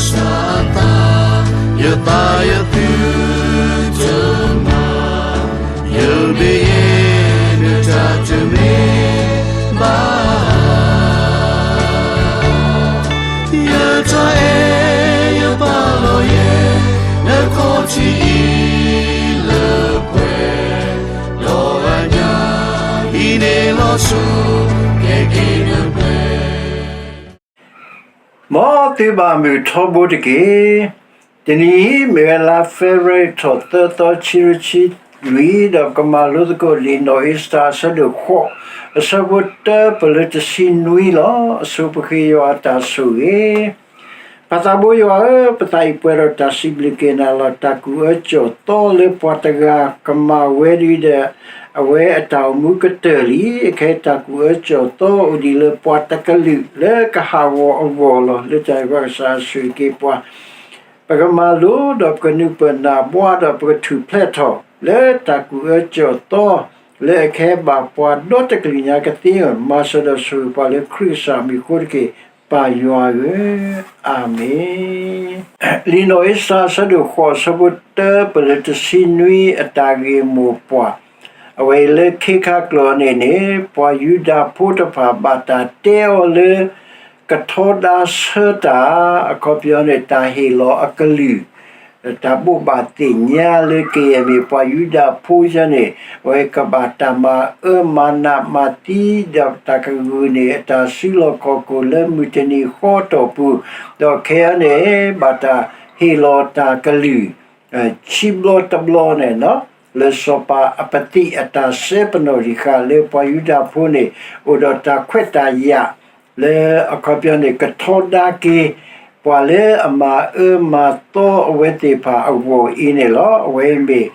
စၢ်အသး, ယသးယသုတမၤ, ယမ့ၢ်ယဲဒၣ်တၢ်တမ့ၢ်ဘၣ်. ယတၢ်အဲၣ်ယပာ်လီၤယဲ, နခီၣ်ထံးအံၤလၢပှဲၤ, ဒီးအညၣ်အံၤန့ၣ်လီၤဆီ, ကဲက့ၤနပှဲၤ မ်သုဘၣ်မုာ်ထီဘိတက့ၢ်. တနံၤအံၤ မ့ၢ်ဝဲလါ February ထီၣ်သၢသီ ခံကထိခံဆံလွံၢ်, ဒီးပကမၤလိသကိးလံာ်နီၣ်အ့စတၢၤ အဆၢဒိၣ်ဃိး, အဆၢဖိတၢပလၢတဆံနွံလီၤ. အဆိပဃ့ယွၤအတၢ်ဆိၣ်ဂ့ၤ. ပၢ်သးဘိယွၤဧၢ, ပသးအံၤပှဲၤဒီးတၢ်စံးဘျုးက့ၤနၤလီၤ. တၢ်ကူၣ်အၢကူၣ်သီလၢပှၤတဂၤကမၤဝဲဒၣ်ဒီး အဝဲအတၢ်အိၣ်မူကတၢၢ်လံ. အခဲအံၤတၢ်ကူၣ်အၢကူၣ်သီအိၣ်ဒံးလၢပှၤတကလုာ်လၢကဟးဂီၤအဂီၢ်လီၤ. လၢတၢ်အံၤပကစၢ်ဆိၣ်ဂ့ၤက့ၤပှၤ ပကမၤလိဒီးပကနုာ်ပၢၢ်နၢ်ဘှါဒီးပကထူၣ်ဖျဲးထီၣ် လၢတၢ်ကူၣ်အၢကူၣ်သီ လၢအခဲအံၤဘၣ်ပှၤဒီတကလုာ်ညါကသ့အဂီၢ်, မၤစၢၤဒီးဆိၣ်ဂ့ၤပှၤလၢခရံာ်ကစၢ်မံၤအဃိတက့ၢ်, ပၢ်ယွၤဧၢ, အၤမ့ၣ်. လံာ်နီၣ်အ့စတၢၤ အဆၢဒိၣ်ဃိး အဆၢဖိတၢပလၢတဆံနွံ အတၢ်ဂ့ၢ်မိၢ်ပှၢ်, အဝဲအံၤလၢခ့ခါကျိာ်န့ၣ်န့ၣ် ပှၤယူဒၤဖိတဖၣ်ဘၣ်တၢ်တဲအီၤလၢ ကထီဒါဆၢတၢ်, အခီပညီန့ၣ် တၢ်ဟ့ၣ်လီၤအကလုၢ် တၢ်ဘိးဘၣ်သ့ၣ်ညါလၢကယဲၢ်မ့ၢ်ပှၤယူဒၤဖိယဲန့ၣ် အဝဲကဘၣ်တၢ်မၤအၢမၤနးမၤသံ ဒီးတၢ်ကဂုာ်န့ၢ်အတၢ်စုလီၢ်ခီၣ်ခိၣ်လၢမုၢ်တနံၤဃီအတီၢ်ပူၤ, ဒီးခဲအံၤန့ၣ် ဘၣ်တၢ်ဟ့ၣ်လီၤတၢ်ကလုၢ် ဆံဘျီတဘျီန့ၣ် လၢစီၤပၤအပသံၣ်အတၢ်စဲပနီၣ်တံၢ်ဃာ်လၢပှၤယူဒၤဖိန့ၣ် အိၣ်ဒီးတၢ်ခွဲးတၢ်ယာ် လၢအခီပညီန့ၣ် ကထီဒါက့ၤ ပှၤလၢအမၤအၢမၤသီအဝဲသ့ၣ်တဖၣ်အဂီၢ်အံၤန့ၣ်လီၤ. အဝဲမ့ၢ်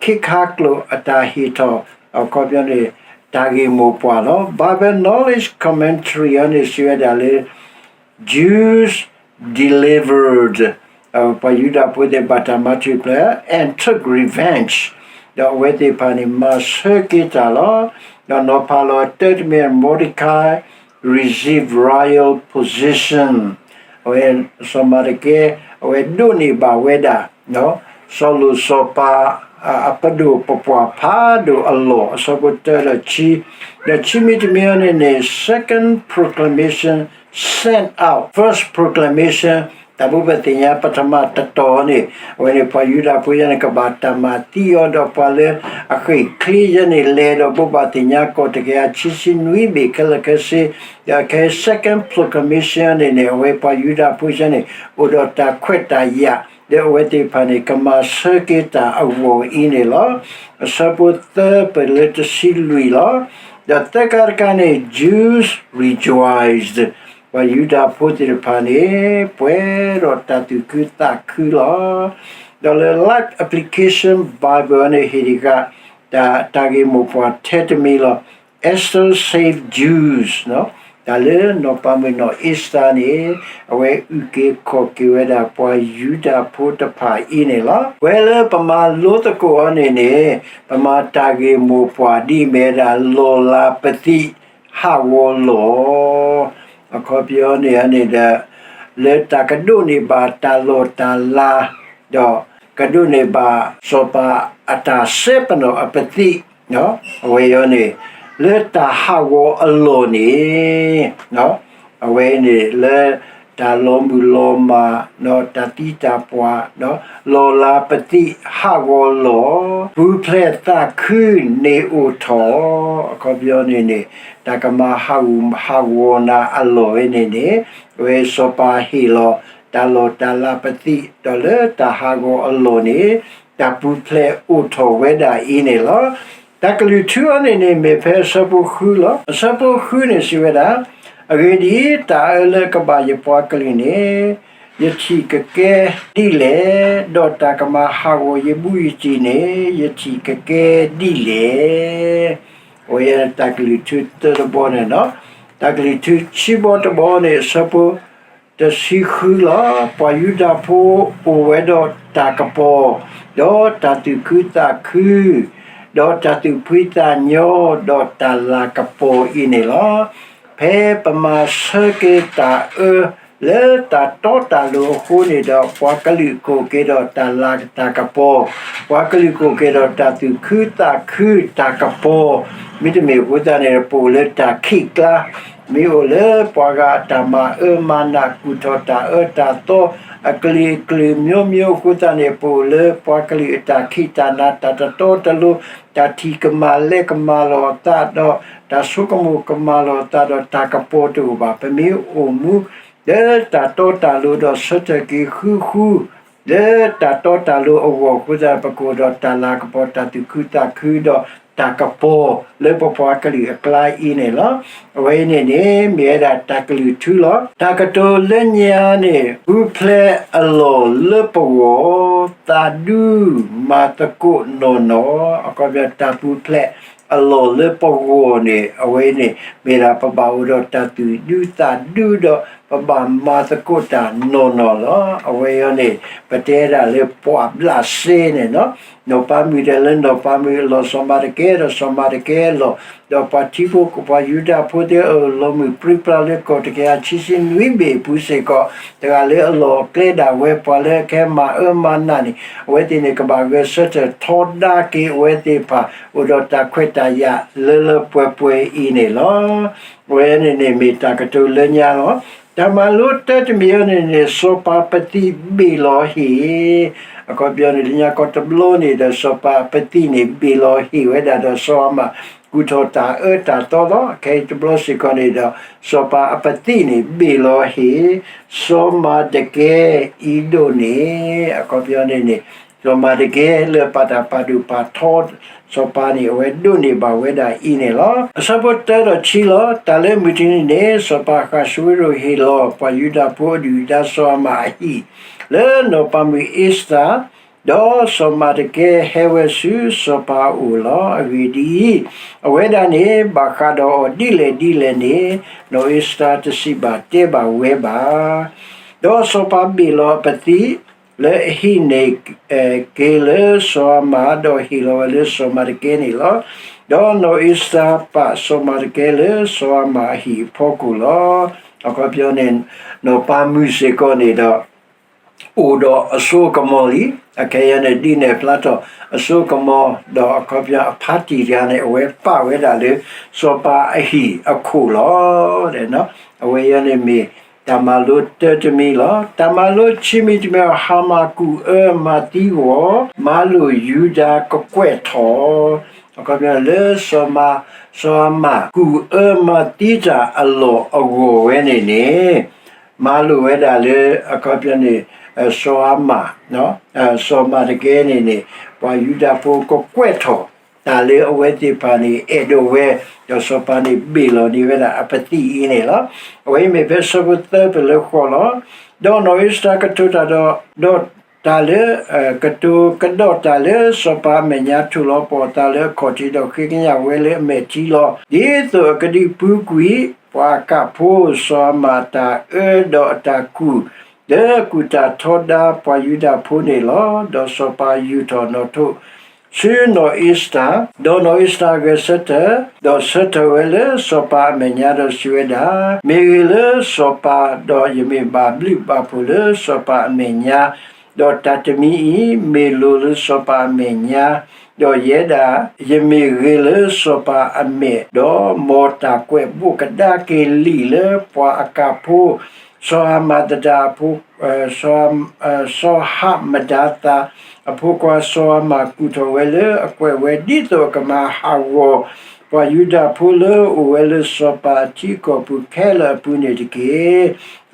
ခ့ခါကျိာ်အတၢ်ဟ့ၣ်ထီၣ် အခီပညီန့ၣ် တၢ်ဂ့ၢ်မိၢ်ပှၢ်လီၤ. Bible Knowledge Commentary အံၤန့ၣ် စံးဝဲဒၣ်လၢ Jews delivered, ပှၤယူဒၤဖိသ့ၣ်ဘၣ်တၢ်မၤထူၣ်ဖျဲး and took revenge, ဒီးအဝဲသ့ၣ်တဖၣ်န့ၣ် မၤဆၢက့ၤတၢ်လီၤ. ဒီးနီၤဖးလီၤတၢတမံၤ Mordecai received royal position, အဝဲစီၤမၤဒကဲ အဝဲဒိးန့ၢ်ဘၣ်ဝဲဒၣ် စီၤလိၤစီၤပၤ အပဒိၣ်ပပှၢ်ဖးဒိၣ်အလီၢ် အဆၢဖိတၢဒီးခံ, ဒီးခံမံၤတမံၤအံၤန့ၣ်န့ၣ် second proclamation sent out, first proclamation တၢ်ဘိးဘၣ်သ့ၣ်ညါ ပထမတတီၤန့ၣ် အဝဲန့ၣ်ပှၤယူဒၤဖိယဲန့ၣ် ကဘၣ်တၢ်မၤသံအီၤဒီးပှၤလၢအဃ့ၢ်ချ့ယဲန့ၣ် လဲၤဒီးဘိးဘၣ်သ့ၣ်ညါကီၢ်တကယၤခံဆံနွံဘ့ၣ်ခဲလၢာ်ခဲဆ့, ဒီးခဲ second proclamation န့ၣ်န့ၣ် အဝဲပှၤယူဒၤဖိယဲန့ၣ် အိၣ်ဒီးတၢ်ခွဲးတၢ်ယာ် ဒီးအဝဲသ့ၣ်တဖၣ်န့ၣ် ကမၤဆၢက့ၤတၢ်အဂီၢ်အံၤန့ၣ်လီၤ. အဆၢဖိသၢပလၢတဆံလွံၢ်လီၤ. ဒီးသၢခါတခါန့ၣ် Jews rejoiced, ပှၤယူဒၤဖိသ့ၣ်တဖၣ်န့ၣ် ပှဲၤဒီးတၢ်သူၣ်ခုသးခုလီၤ. ဒီးလၢ Life Application Bible န့ၣ် ဟ့ၣ်တံၢ်ဃာ် တၢ် တၢ်ဂ့ၢ်မိၢ်ပှၢ်ထဲတမံၤလီၤ. Esther saved Jews, တၢ်လၢနီၢ်ပၤမုၣ်နီၢ်အ့စတၢၤန့ၣ် အဝဲအုၣ်က့ၤခီၣ်က့ၤဝဲဒၣ်ပှၤယူဒၤဖိတဖၣ်အံၤန့ၣ်လီၤ. ပှဲၤလၢပမၤလိသကိးအီၤန့ၣ်န့ၣ် ပမၤတၢ်ဂ့ၢ်မိၢ်ပှၢ်ဒ်အမ့ၢ်ဝဲဒၣ် လီၢ်လၤပသံၣ်ဟးဂီၤလီၢ် အခီပညီန့ၣ်န့ၣ်ဒီး လၢတၢ်ကဒိးန့ၢ်ဘၣ်တၢ်လီၢ်တၢ်လၤ ဒီးကဒိးန့ၢ်ဘၣ်စီၤပၤအတၢ်စဲပနီၣ်အပသံၣ်, အဝဲအံၤန့ၣ် လၢတၢ်ဟးဂီၤအလီၢ်န့ၣ် အဝဲန့ၣ်လၢ တၢ်လီၤမုၢ်လီၤမၢ် တၢ်သံတၢ်ပှၢ် လီၢ်လၤပသံၣ်ဟးဂီၤလီၢ် ပူၤဖျဲးသးခုန့ၣ်အိၣ်ထီၣ် အခီပညီန့ၣ်န့ၣ် တၢ်ကမၤဟးဂူာ်ဟးဂီၤနၤအလီၢ်ဝဲန့ၣ်န့ၣ် အဝဲစီၤပၤဟ့ၣ်လီၤ တၢ်လီၢ်တၢ်လၤပသံၣ် ဒီးလၢတၢ်ဟးဂီၤအလီၢ်န့ၣ် တၢ်ပူၤဖျဲးအိၣ်ထီၣ်ဝဲဒၣ်အံၤန့ၣ်လီၤ. တၢ်ကလုၢ်ထူအီၤန့ၣ်န့ၣ် မ့ၢ်ဖဲအဆၢဖိဃုလီၤ. အဆၢဖိဃုန့ၣ်စံးဝဲဒၣ်, အဂ့ၢ်ဒ်အံၤ, တၢ်အၢလၢကဘၣ်ယပှၤကလုာ်န့ၣ် ယထံၣ်ကကဲဒ်လဲၣ်, ဒီးတၢ်ကမၤဟးဂီၤယဘူးယတံၢ်န့ၣ် ယထံၣ်ကကဲဒ်လဲၣ်. အဝဲတၢ်ကလုၢ်ထူသၢတဘီန့ၣ်လီၤ. တၢ်ကလုၢ်ထူခံဘီတဘီန့ၣ် အဆၢဖိ တဆံဃုလီၤ. ပှၤယူဒၤဖိအိၣ်ဝဲဒီးတၢ်ကပီၤ, ဒီးတၢ်သူၣ်ခုသးခု, ဒီးတၢ်သူၣ်ဖှံသးညီ, ဒီးတၢ်လၤကပီၤအံၤန့ၣ်လီၤ. ဖဲပမၤဆၢက့ၤတၢ်အၢ လၢတၢ်တီတၢ်လိၤအဃိန့ၣ်ဒီး ပှၤကလုာ်ကအိၣ်က့ၤဒီးတၢ်လၤတၢ်ကပီၤ, ပှၤကလုာ်ကအိၣ်က့ၤဒီးတၢ်သူၣ်ခုသးခုတၢ်ကပီၤ, မ့တမ့ၢ်အဃိသတးန့ၣ် ပအိၣ်လၢတၢ်ခံးကျါ, မ့ၢ်အိၣ်လၢပှၤဂၤအတၢ်မၤအၢမၤနး ကူၣ်ထီၣ်တၢ်အၢတၢ်သီ အကလုာ်ကလုာ်မျိုးမျိုးအဃိသတးန့ၣ် ပအိၣ်လၢပှၤကလုာ်အတၢ်ခံးတၢ်နၤ တၢ်တတီတလိၤ တၢ်ထံၣ်ကမၣ်လဲကမၣ်လီၤအသးဒီး တၢ်ဆိကမိၣ်ကမၣ်လီၤအသးဒီး တၢ်ကပီၤတအိၣ်ဘၣ်. ပမ့ၢ်အိၣ်မူ လၢတၢ်တီတၢ်လိၤဒီးဆၢထၢၣ်က့ၤဃုဃု လၢတၢ်တီတၢ်လိၤအဂီၢ်အဃိသတး ပကအိၣ်ဒီးတၢ်လၤကပီၤ တၢ်သူၣ်ခုသးခုဒီးတၢ်ကပီၤ လၢပပှၤကလုာ်အကျါအံၤန့ၣ်လီၤ. အဝဲအံၤန့ၣ်န့ၣ် မ့ၢ်ဝဲဒၣ်တၢ်ကလုၢ်ထူလီၤ. တၢ်ကတိၤလၢညါန့ၣ် ပူၤဖျဲးအလီၢ်လၢပဂီၢ်, သးဒူမၤသကိးနီၢ်နီၢ်, အခီပညီတၢ်ပူၤဖျဲးအလီၢ်လၢပဂီၢ်န့ၣ် အဝဲန့ၣ် မ့ၢ်ဒၣ်ပဘၣ်အိၣ်ဒီးတၢ်သူၣ်ဒူသးဒူဒီး ပဘၣ်မၤသကိးတၢ်နီၢ်နီၢ်လီၤ. အဝဲအံၤန့ၣ် ပတဲဒၣ်လၢပှၢ်ဘျးစ့န့ၣ်လီၤ. နီၢ်ပၤမုၣ်ဒီးလၢနီၢ်ပၤမုၣ်အလီၢ် စီၤမၤတကဲဒီးစီၤမၤတကဲအလီၢ်, ဒီးပှၤထံဖိကီၢ်ဖိ ပှၤယူဒၤဖိသ့ၣ်အလီၢ်မုၢ်ပြံပြါလၢကီၢ်တကယၤခံဆံနွံဘ့ၣ်အပူၤစ့ၢ်ကီး, တဂၤလၢအလီၢ်အကျဲဒၣ်ဝဲ ပှၤလၢအကဟဲမၤအၢမၤနးန့ၣ် အဝဲသ့ၣ်န့ၣ်ကဘၣ်ဂဲၤဆၢထၢၣ်ထီဒါက့ၤအဝဲသ့ၣ်တဖၣ် အိၣ်ဒီးတၢ်ခွဲးတၢ်ယာ်လၢလၢပှဲၤပှဲၤအံၤန့ၣ်လီၤ. အဝဲန့ၣ်န့ၣ်မ့ၢ်တၢ်ကတိၤလၢညါလီၤ. တၢ်မၤလိတၢတမံၤအံၤန့ၣ်န့ၣ် စီၤပၤပသံးဘ့ၣ်လီၤဟ့ၣ်, အခီပညီန့ၣ် လၢညါကီၢ်တဘျီန့ၣ်ဒီး စီၤပၤပသံးန့ၣ် ဘ့ၣ်လီၤဟ့ၣ်ဝဲဒၣ်ဒီးစီၤအၤမၣ် ကူၣ်ထီၣ်တၢ်အၢတၢ်သီလီၤ. ခဲအံၤတဘျီစ့ၢ်ကီးန့ၣ်ဒီး စီၤပၤအပသံးန့ၣ် ဘ့ၣ်လီၤဟ့ၣ် စီၤမၤတကဲအံၤဒိၣ်န့ၣ်, အခီပညီန့ၣ်န့ၣ် စီၤမၤတကဲလၢပာ်တၢ်ပာ်ဒိၣ်ပာ်ထီ စီၤပၤန့ၣ် အဝဲဒိးန့ၢ်ဘၣ်ဝဲဒၣ်အံၤန့ၣ်လီၤ. အဆၢဖိတၢဒီးခံလီၤ. တၢ်လၢမုၢ်တနံၤန့ၣ် စီၤပၤဃးၡူရ့ဟ့ၣ်လီၤ ပှၤယူဒၤဖိအဒုၣ်အဒါစီၤအၤမၣ်အဟံၣ် လၢနီၢ်ပၤမုၣ်အ့စတၢၤ, ဒီးစီၤမၤတကဲဟဲဝဲဆူစီၤပၤအအိၣ်လီၤ. အဂ့ၢ်ဒ်အံၤ, အဝဲဒၣ်န့ၣ် ဘၣ်ဃးဒီးအီၤဒ်လဲၣ်ဒ်လဲၣ်န့ၣ် နီၢ်အ့စတၢၤတစံးဘၣ်တဲဘၣ်ဝဲဘၣ်. ဒီးစီၤပၤဘ့ၣ်လီၤအပသံး လၢအဟံးန့ၢ်က့ၤလၢစီၤအၤမၣ် ဒီးဟ့ၣ်လီၤဝဲလၢစီၤမၤတကဲန့ၣ်လီၤ. ဒီးနီၢ်အ့စတၢၤပာ်စီၤမၤတကဲလၢစီၤအၤမၣ်အဟံၣ်အဖီခိၣ်လီၤ. အခီပညီန့ၣ် နီၢ်ပၤမုၣ်စ့ၢ်ကီးန့ၣ်ဒီး အိၣ်ဒီးအစိအကမီၤလံ. အခဲအံၤန့ၣ် ဒုးနဲၣ်ဖျါထီၣ်အစိအကမီၤ ဒီးအခီပညီအဖါတံၢ်တဂၤန့ၣ် အဝဲပာ်ဝဲဒၣ်လၢ စီၤပၤအဟံၣ်အခိၣ်လီၤ. အဝဲအံၤန့ၣ်မ့ၢ်တၢ်မၤလိတၢတမံၤလီၤ. တၢ်မၤလိခံမံၤတမံၤ ဟၤမၣ်ကူၣ်အၢမၤသံဂီၤ မၤလိာ်ယူဒၤကကွဲၢ်ထီၣ်, အခီပညီလၢ စီၤအၤမၣ်ကူၣ်အၢမၤသံတၢ်အလီၢ်အဂီၢ်ဝဲန့ၣ်န့ၣ် မၤလိာ်ဝဲဒၣ်လၢ အခီပညီန့ၣ် စီၤအၤမၣ် စီၤမၤတကဲန့ၣ်န့ၣ် ပှၤယူဒၤဖိကကွဲၢ်ထီၣ် တၢ်လၢအဝဲသ့ၣ်တဖၣ်န့ၣ် အဲၣ်ဒိးဝဲ ဒီးစီၤပၤန့ၣ်ဘ့ၣ်လီၤန့ၢ်ဝဲဒၣ်အပသံးအံၤန့ၣ်လီၤ. အဝဲအံၤမ့ၢ်ဖဲဆၢဖိသၢပလၢဃီလီၤ. ဒီးနီၢ်အ့စတၢၤကတိၤတၢ်ဒီး ဒီးတၢ်လၢ ကတိၤကဒီးတၢ်လၢစီၤပၤအမဲာ်ညါ ထိၣ်လီၤပှီၢ်အသးလၢအခီၣ်ထံး ဒီးဃ့ကညးဝဲလၢအမဲာ်ထံလီၤ. ဒ်သိးအကဒုးပူၤကွံာ် ပှၤအကၣ်ဖိ စီၤအၤမၣ်တၢ်အၢဒီးအတၢ်ကူၣ် လၢကူၣ်တၢ်ထီဒါပှၤယူဒၤဖိန့ၣ်လီၤ. ဒီးစီၤပၤယူာ်ထီၣ်နီၣ်ထိၣ်ဆူနီၢ်အ့စတၢၤ, ဒီးနီၢ်အ့စတၢၤဂဲၤဆၢထၢၣ်, ဒီးဆၢထၢၣ်ဝဲလၢစီၤပၤအမဲာ်ညါ ဒီးစံးဝဲဒၣ်, မ့ၢ်ဂ့ၤလၢစီၤပၤ, ဒီးယမ့ၢ်ဘၣ်ဘျုးဘၣ်ဖှိၣ်လၢစီၤပၤအမဲာ်ညါ, ဒီးတၢ်တမံၤအံၤ မ့ၢ်လိၤလၢစီၤပၤအမဲာ်ညါ, ဒီးယဲဒၣ် ယမ့ၢ်ဂ့ၤလၢစီၤပၤအမဲာ်, ဒီးမ်တၢ်ကွဲးဘိးကဒါက့ၤလံာ်လၢပှၤအကၣ်ဖိ စီၤဟၤမဒၤသးအဖိ စီၤဟၤမဒၤသးအဖိခွါ စီၤအၤမၣ်ကူၣ်ထီၣ်ဝဲလၢအကွဲးဝဲ ဒ်သိးအကမၤဟးဂီၤ ပှၤယူဒၤဖိလၢအအိၣ်ဝဲလၢစီၤပၤအထံအကီၢ်ပူၤခဲလၢာ်အပူၤန့ၣ်တက့ၢ်.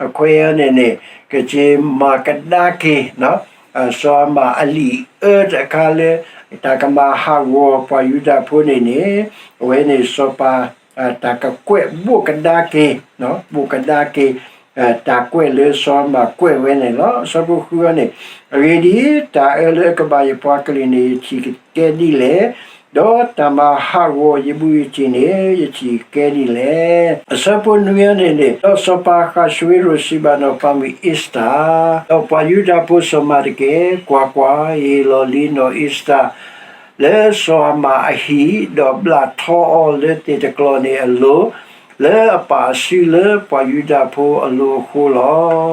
အခွဲးအံၤန့ၣ်န့ၣ် ကက့ၤမၤကဒါက့ၤ စီၤအၤမၣ်အလံာ်အၢတခါလၢ တၢ်ကမၤဟးဂီၤပှၤယူဒၤဖိန့ၣ်န့ၣ် အဝဲန့ၣ်စီၤပၤ တၢ်ကကွဲးဘိးကဒါက့ၤ ဘိးကဒါက့ၤ တၢ်ကွဲးလၢစီၤအၤမၣ်ကွဲးဝဲန့ၣ်လီၤ. အဆၢဖိဃုန့ၣ်, အဂ့ၢ်ဒ်အံၤ, တၢ်အၢလၢအကဘၣ်ယပှၤကလုာ်န့ၣ် ယထံၣ်ကကဲဒ်လဲၣ်, ဒီးတၢ်မၤဟးဂီၤယဘူးယတံၢ်န့ၣ် ယထံၣ်ကကဲဒ်လဲၣ်. အဆၢဖိနွံန့ၣ်န့ၣ်, ဒီးစီၤပၤဃးၡူၤဝ့ရိၤစံးဘၣ်နီၢ်ပၤမုၣ်အ့စတၢၤ, ဒီးပှၤယူဒၤဖိစီၤမၤတကဲ, ကွၢ်ကွၢ်, ယဟ့ၣ်လီၤလံနီၢ်အ့စတၢၤ လၢစီၤအၤမၣ်အဟံၣ်, ဒီးဘျးထီအီၤလၢသ့ၣ်တကျီၢ်န့ၣ်အလိၤ, လၢအပာ်အစုလၢပှၤယူဒၤဖိအလိၤအဃိလီ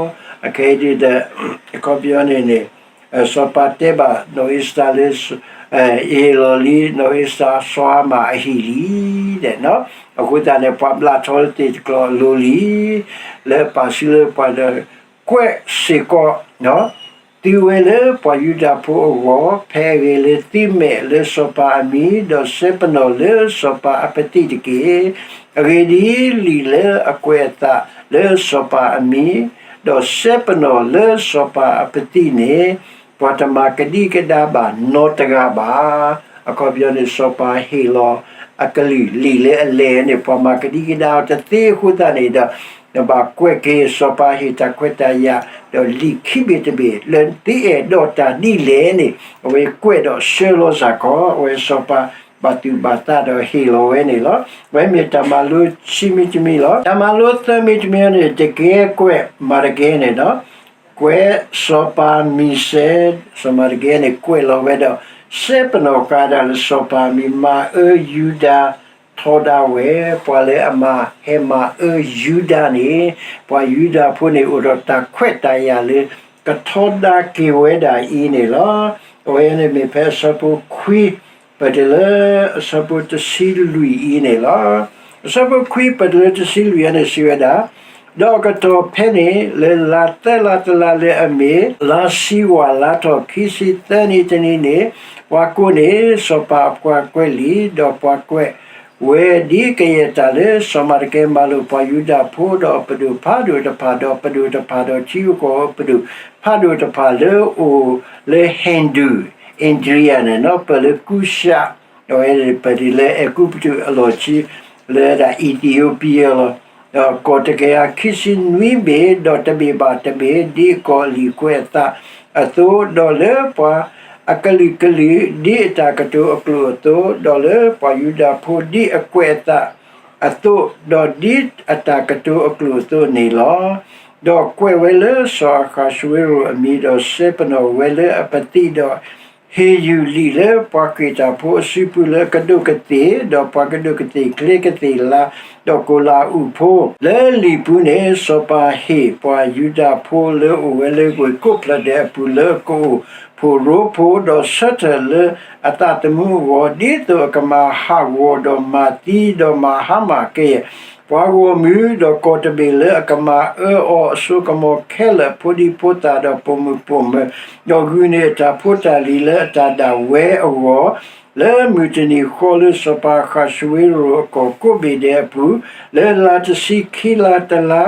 ၤ. အခဲအံၤဒ်ဒီး အခီပညီန့ၣ်န့ၣ် စီၤပၤတဲဘၣ်နီၢ်အ့စတၢ်လၢ ယဟ့ၣ်လီၤလံ နီၢ်အ့စတၢ်စီၤဟၤမၣ်အဟံၣ်လံ အဃိသတးန့ၣ် ပှၤဘျးထီလၢသ့ၣ်တကျီၤအလိၤလံ လၢပာ်စုလၢပှၤဒီး ကွဲးစ့ၢ်ကီး သုဝဲလၢပှၤယူဒၤဖိအဂီၢ် ဖဲအဂ့ၤလၢသုမဲာ်လၢစီၤပၤအမံၤ, ဒီးစဲပနီၣ်လၢစီၤပၤအပသံၣ်တက့ၢ်. အဂ့ၢ်ဒ်အံၤ, လံာ်လၢအကွဲးအသးလၢစီၤပၤအမံၤ, ဒီးစဲပနီၣ်လၢစီၤပၤအပသံၣ်န့ၣ် ပှၤတမၤကဒံကဒါဘၣ်နီတဂၤဘၣ်. အခီပညီန့ၣ် စီၤပၤဟ့ၣ်လီၤအကလုၢ်လံာ်လၢအလဲၤန့ၣ် ပှၤမၤကဒံကဒါအီၤတသ့အဃိသတးန့ၣ်ဒီး နဘၣ်ကွဲးက့ၤစီၤပၤဟ့ၣ်တၢ်ခွဲးတၢ်ယာ် ဒီးလံာ်ခံဘ့ၣ်တဘ့ၣ် လၢသုအဲၣ်ဒိးတၢ်ဒ်လဲၣ်န့ၣ် အဝဲကွဲးဒီးဆှၢလီၤစ့ၢ်ကီး အဝဲစီၤပၤဘၣ်သူၣ်ဘၣ်သးဒီးဟ့ၣ်လီၤဝဲန့ၣ်လီၤ. အဝဲမ့ၢ်တၢ်မၤလိဆံမံၤတမံၤလီၤ. တၢ်မၤလိသၢမံၤတမံၤန့ၣ် တကဲကွဲး မၤတကဲန့ၣ်ဒီး ကွဲးစီၤပၤမံၤစဲ စီၤမၤတကဲန့ၣ် ကွဲးလီၤဝဲဒီး စဲပနီၣ်ဃာ်ဒၣ်လၢစီၤပၤမံၤ မၤအၢယူဒၤထီဒါဝဲ ပှၤလၢအမၤဟဲမၤအၢယူဒၤန့ၣ် ပှၤယူဒၤဖိန့ၣ် အိၣ်ဒီးတၢ်ခွဲးတၢ်ယာ်လၢ ကထီဒါက့ၤဝဲဒၣ်အံၤန့ၣ်လီၤ. အဝဲန့ၣ်မ့ၢ်ဖဲအဆၢဖိခွံ ပတုၤလၢအဆၢဖိတဆံလွံၢ်အံၤန့ၣ်လီၤ. အဆၢဖိခွံ ပတုၤလၢတဆံလွံၢ်အံၤန့ၣ် စံးဝဲဒၣ်, ဒီးအကတီၢ်ဖဲန့ၣ် လၢလါသၢလါတလါလၢအမ့ၢ် လါဆံဝၣ်လါထီၣ်ခံဆံသၢနံၤတနံၤန့ၣ်, ပှၤကိးန့ၢ်စီၤပၤအပှၤကွဲးလံာ်, ဒီးပှၤကွဲးဝဲဒ်ကယဲၢ်တၢ်လၢစီၤမၤတကဲမၤလိာ်ပှၤယူဒၤဖိဒီးအပဒိၣ်ဖးဒိၣ်တဖၣ်, ဒီးပဒိၣ်ဖးဒိၣ်တဖၣ်ဒီးထံဂုၤကီၢ်ဂၤအပဒိၣ်ဖးဒိၣ်တဖၣ်လၢအိၣ်လၢ Hindu, India န့ၣ်နီၤ, ပၢၢ်လၢကူၡး, ဒီးပဒိၣ်လၢအဲၤကူပတူးအလီၢ်ခံ လၢဒၣ် Ethiopia လီၤ. ဒီးကီၢ်တကယၤခံဆံနွံဘ့ၣ်, ဒီးတဘ့ၣ်ဘၣ်တဘ့ၣ် ဒ်ကီၢ်အလံာ်ကွဲးအသးအသိး, ဒီးလၢပှၤအကလုာ်ကလုာ် ဒ်အတၢ်ကတိၤအကျိာ်အသိး, ဒီးလၢပှၤယူဒၤဖိဒ်အကွဲးအသးအသိး, ဒီးဒ်အတၢ်ကတိၤအကျိာ်အသိးန့ၣ်လီၤ. ဒီးကွဲးဝဲလၢစီၤအဃၤၡဝ့ရိၤအမံၤ, ဒီးစဲပနီၣ်ဝဲလၢအပသံၣ်, ဒီးဟ့ၣ်ယုၢ်လံာ်လၢပှၤဃ့ၢ်တၢ်ဖိအစုပူၤလၢကဒိးကသ့ၣ်, ဒီးပှၤကဒိးကသ့ၣ်ချ့ကသ့ၣ်လါ, ဒီးကိၤလၤအူၣ်ဖိ, လၢလံာ်ပူၤန့ၣ် စီၤပၤဟ့ၣ်ပှၤယူဒၤဖိလၢအိၣ်ဝဲလၢဝ့ၢ်ကိးဖျၢၣ်ဒဲးအပူၤ လၢကအိၣ်ဖှိၣ်ရိဖှိၣ်, ဒီးဆၢထၢၣ်လၢအသးသမူအဂီၢ်, ဒ်သိးအကမၤဟးဂီၤ, ဒီးမၤသံ, ဒီးမၤဟါမၢ်က့ၤ ပှၤဂီၢ်မုၢ်, ဒီးကီၢ်တဘ့ၣ်လၢအကမၤအၢအီၤအစိကမီၤခဲလၢာ်, ဖိဒံဖိသၣ်ဒီးပိာ်မုၣ်ပိာ်မၢၤ, ဒီးဂုာ်န့ၢ်အတၢ်ဖိတၢ်လံၤလၢအတၢ်ဒၣ်ဝဲအဂီၢ်, လၢမုၢ်တနံၤဃီလၢစီၤပၤအဃၤၡဝ့ရိၤအကီၢ်ကိးဘ့ၣ်ဒဲးအပူၤ, လၢလါတဆံခံလါတလါ,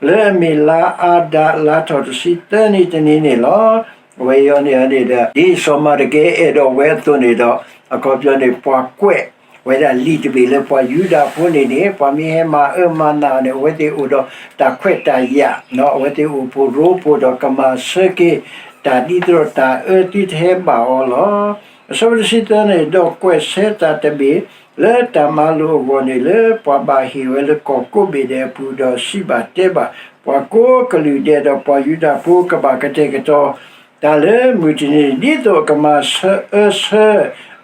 လၢအမ့ၢ်လါအၤဒၣ်လါထီၣ်တဆံသၢနံၤတနံၤန့ၣ်လီၤ. အဝဲအံၤန့ၣ်န့ၣ်ဒီး ဒ်စီၤမၤတကဲအဲၣ်ဒိးဝဲအသိးန့ၣ်ဒီး အခီပညီန့ၣ် ပှၤကွဲးဝဲဒၣ်လံာ်တဘ့ၣ်လၢပှၤယူဒၤဖိန့ၣ်န့ၣ် ပှၤမ့ၢ်ဟဲမၤအၢမၤနးအီၤန့ၣ် အဝဲသ့ၣ်အိၣ်ဒီးတၢ်ခွဲးတၢ်ယာ်, အဝဲသ့ၣ်အိၣ်ဖှိၣ်ရိဖှိၣ်ဒီးကမၤဆၢက့ၤတၢ်ဒ်သိးဒီးတၢ်အၢသုတဟဲဘၣ်အီၤလီၤ. အဆၢဖိတဆံသၢန့ၣ်, ဒီးကွဲးဆၢတၢ်တဘ့ၣ်လၢတၢ်မၤလိာ်အဂီၢ်န့ၣ် လၢပှၤဘၣ်ဟ့ၣ်ဝဲလၢကီၢ်ကိးဘ့ၣ်ဒဲးအပူၤ, ဒီးစံးဘၣ်တဲဘၣ်ပှၤကိးကလုာ်ဒဲး, ဒီးပှၤယူဒၤဖိကဘၣ်ကတဲာ်ကတီၤတၢ်လၢမုၢ်တနံၤန့ၣ် ဒ်သိးအကမၤဆၢအၢဆၢ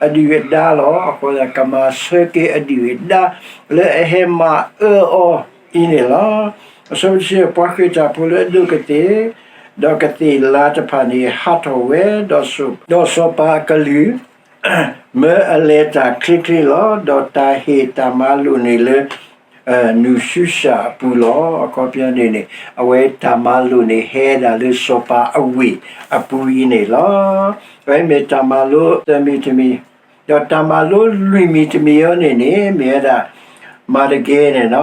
အဒုၣ်အဒါလီၤ. အဃိသတး ကမၤဆၢက့ၤအဒုၣ်အဒါလၢအဟဲမၤအၢအီၤအံၤန့ၣ်လီၤ. အဆၢဖိတဆံ ပှၤဃ့ၢ်တၢ်ဖိလၢအဒိးကသ့ၣ်, ဒီးကသ့ၣ်လါတဖၣ်န့ၣ် ဟးထီၣ်ဝဲ, ဒီးစီၤပၤအကလုၢ် မၢအလဲၤတၢ်ချ့ချ့လီၤ. ဒီးတၢ်ဟ့ၣ်တၢ်မၤလိာ်န့ၣ်လၢ နူၤၡူစၢ်အပူၤလီၤ. အခီပညီန့ၣ်န့ၣ် အဝဲတၢ်မၤလိာ်န့ၣ် ဟဲဒၣ်လၢစီၤပၤအဝ့ၢ်အပူၤအံၤန့ၣ်လီၤ. အဝဲမ့ၢ်တၢ်မၤလိသၢမံၤတမံၤ, ဒီးတၢ်မၤလိလွံၢ်မံၤတမံၤအံၤန့ၣ်န့ၣ် မ့ၢ်ဝဲဒၣ် မၤတကဲန့ၣ်လီ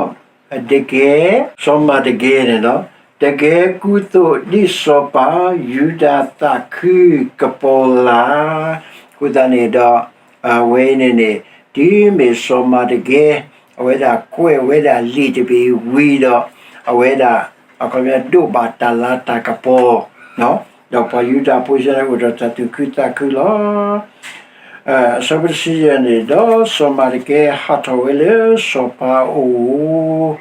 ၤ. တကဲ, စီၤမၤတကဲန့ၣ်လီၤ. တကဲကူသိးဒ်စီၤပၤယူဒၤသးခုကပီၤလၢ်, အဃိသတးန့ၣ်ဒီး အဝဲန့ၣ်န့ၣ် တုၤမ့ၢ်စီၤမၤတကဲ အဝဲဒၣ်ကွဲးဝဲဒၣ်လံာ်တဘ့ၣ်ဝံၤဒီး အဝဲဒၣ် အခီပညီဒိးဘၣ်တၢ်လၤတၢ်ကပီၤ, ဒီးပှၤယူဒၤဖိစ့ၢ်န့ၣ် အိၣ်ဒီးတၢ်သူၣ်ခုသးခုလီၤ. အဆၢဖိတဆံယဲၢ်န့ၣ်, ဒီးစီၤမၤတကဲဟးထီၣ်ဝဲလၢစီၤပၤအအိၣ်,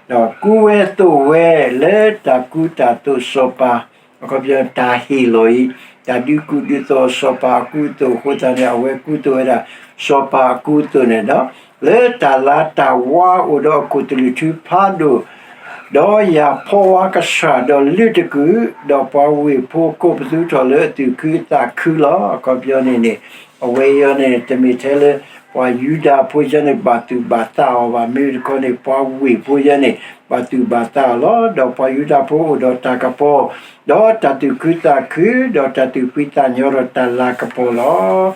ဒီးကူဝဲသိးဝဲလၢတၢ်ကူတၢ်သိးစီၤပၤ, အခီပညီတၢ်ဟ့ၣ်လီၤအံၤ, တၢ်ဒုးကူဒုးသိးစီၤပၤအကူအသိးအဃိသတးန့ၣ် အဝဲကူသိးဝဲဒၣ် စီၤပၤအကူအသိးန့ၣ်ဒီး လၢတၢ်လၤတၢ်ဝါအိၣ်ဒီးအခိၣ်သလုးထုဖးဒိၣ်, ဒီးယၤဖီဝါကဆှၣ်ဒီးလုၢ်တကုာ်, ဒီးပှၤဝ့ၢ်ဖိကိးပသူထီၣ်လၢအသူၣ်ခုသးခုလီၤ. အခီပညီန့ၣ်န့ၣ်, အဝဲအံၤန့ၣ် တမ့ၢ်ထဲလၢ ပှၤယူဒၤဖိယဲန့ၣ် ဘၣ်သူၣ်ဘၣ်သးအီၤဘၣ်, မ့မ့ၢ်တခီန့ၣ် ပှၤဝ့ၢ်ဖိယဲန့ၣ် ဘၣ်သူၣ်ဘၣ်သးအီၤလီၤ. ဒီးပှၤယူဒၤဖိအိၣ်ဒီးတၢ်ကပီၤ, ဒီးတၢ်သူၣ်ခုသးခု, ဒီးတၢ်သူၣ်ဖှံသးညီဒီးတၢ်လၤကပီၤလီ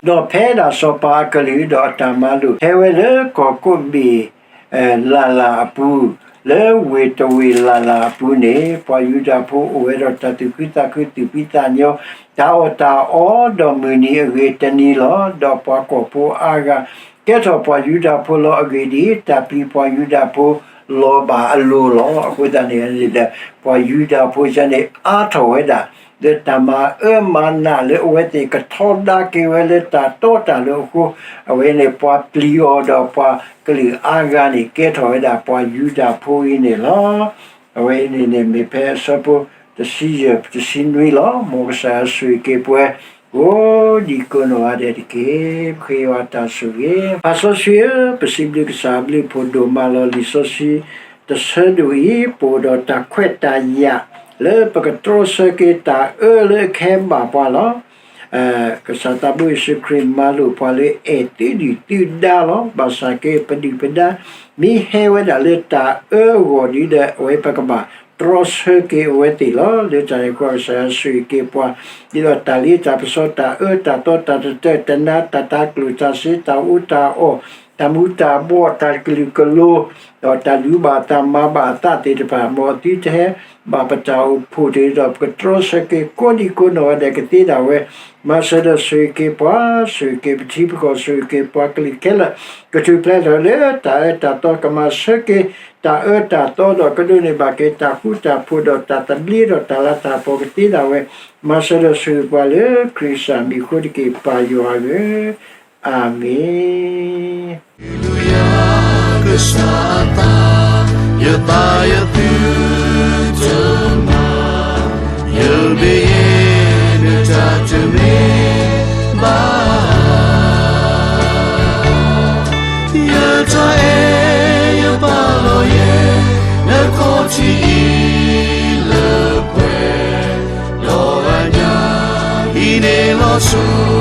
ၤ. ဒီးဖဲဒၣ်စီၤပၤအကလုၢ်ဒီးအတၢ်မၤလိာ် ဟဲဝဲလၢကီၢ်ကိးဘ့ၣ် လၢ်လၢ်အပူၤ, လၢဝ့ၢ်တဝ့ၢ်လၢ်လၢ်အပူၤန့ၣ်, ပှၤယူဒၤဖိအိၣ်ဝဲဒီးတၢ်သူၣ်ခုသးခုသူၣ်ဖှံသးညီ, တၢ်အီၣ်တၢ်အီဒီးမုၢ်နံၤအဂ့ၤတနံၤလီၤ. ဒီးပှၤကီၢ်ဖိအါဂၤ ကဲထီၣ်ပှၤယူဒၤဖိလီၤ. အဂ့ၢ်ဒ်အံၤ, တၢ်ပျံၤပှၤယူဒၤဖိလီၤဘၣ်အလိၤလီၤ. အဃိသတးန့ၣ်, ပှၤယူဒၤဖိယဲန့ၣ် အါထီၣ်ဝဲဒၣ် လၢတၢ်မၤအၢမၤနးလၢအဝဲသ့ၣ်ကထီဒါက့ၤဝဲလၢတၢ်တီတၢ်လိၤအဃိ, အဝဲန့ၣ် ပှၤပျံၤအီၤဒီးပှၤကလုာ်အါဂၤန့ၣ် ကဲထီၣ်ဝဲဒၣ်ပှၤယူဒၤဖိအံၤန့ၣ်လီၤ. အဝဲအံၤန့ၣ်န့ၣ် မ့ၢ်ဖဲအဆၢဖိတဆံယဲၢ် တဆံနွံလီၤ. မ်ကစၢ်ယွၤဆိၣ်ဂ့ၤက့ၤပှၤ ကိးဒံကိးနီၢ်ဂၤဒဲးတက့ၢ်. ပဃ့ယွၤတၢ်ဆိၣ်ဂ့ၤ. ပၢ်စီဆှံဧၢ, ပစံးဘျုးကစၢ်အဘျုးအဖှိၣ်ဒိၣ်မးလီၤ. လံာ်စီဆှံတဆၢဒိၣ်အံၤ ပအိၣ်ဒီးတၢ်ခွဲးတၢ်ယာ် လၢပကတြီဆၢက့ၤတၢ်အၢလၢအခဲဘၣ်ပှၤလီၤ. ကစၢ်သးဘိယ့ၣ်ၡူးခရံာ်မၤလိာ်ပှၤလၢအဲၣ်သုဒုၣ်သုဒါလီၤ. ဘၣ်ဆၣ်က့ၤပဒုၣ်ပဒါ မ့ၢ်ဟဲဝဲဒၣ်လၢတၢ်အၢအဂီၢ်ဒီး အဝဲပကဘၣ်တြီဆၢက့ၤအဝဲသ့ၣ်လီၤ. လၢတၢ်န့ၣ်အဃိ ကစၢ်ယွၤဆိၣ်ဂ့ၤက့ၤပှၤ ဒ်သိးတၢ်လ့တၢ်ပစီ တၢ်အၢတၢ်သီ တၢ်တတၢၢ်တနါ တၢ်တၤကျိၣ်တၢ်စ့ တၢ်အူတၢ်အီၣ် တၢ်မူတၢ်ဘှီး တၢ်ကလုာ်ကလိၤ ဒီးတၢ်လူၤဘၣ်သးမၤဘၣ်အသးသ့ၣ်တဖၣ် မ်အသုတဟဲဘၣ်ပတၢ်အိၣ်ဖှိၣ်တ့ၢ်ဒီး ပကတြီဆၢက့ၤကိးဒံကိးနီၢ်ဂၤဒဲးကသ့ဒၣ်ဝဲ မၤစၢၤဒီးဆိၣ်ဂ့ၤက့ၤပှၤ, ဆိၣ်ဂ့ၤက့ၤပထံပကီၢ်, ဆိၣ်ဂ့ၤက့ၤပှၤကလုာ်ခဲလၢာ်, ကထူၣ်ဖျဲးထီၣ်လၢတၢ်အၢတၢ်သီ ကမၤဆၢက့ၤတၢ်အၢတၢ်သီဒီး ကဒိးန့ၢ်ဘၣ်က့ၤတၢ်ဃူတၢ်ဖိးဒီးတၢ်သဘျ့ဒီးတၢ်လၤတၢ်ကပီၤကသ့ဒၣ်ဝဲ, မၤစၢၤဒီးဆိၣ်ဂ့ၤပှၤလၢခရံာ်ကစၢ်မံၤအဃိတက့ၢ် ပၢ်ယွၤဧၢ, အၤမ့ၣ်. ကစၢ်အသး, ယသးယသုတမၤ, ယဘၣ်ယဲၢ်နတၢ်တမ့ၢ်ဘၣ်. ယတၢ်အဲၣ်ယပာ်လီၤယဲၢ် နခီၣ်ထံးအံၤလၢပှဲၤ, ဒီးအညါ ဟံးန့ၢ်လီၤဆိ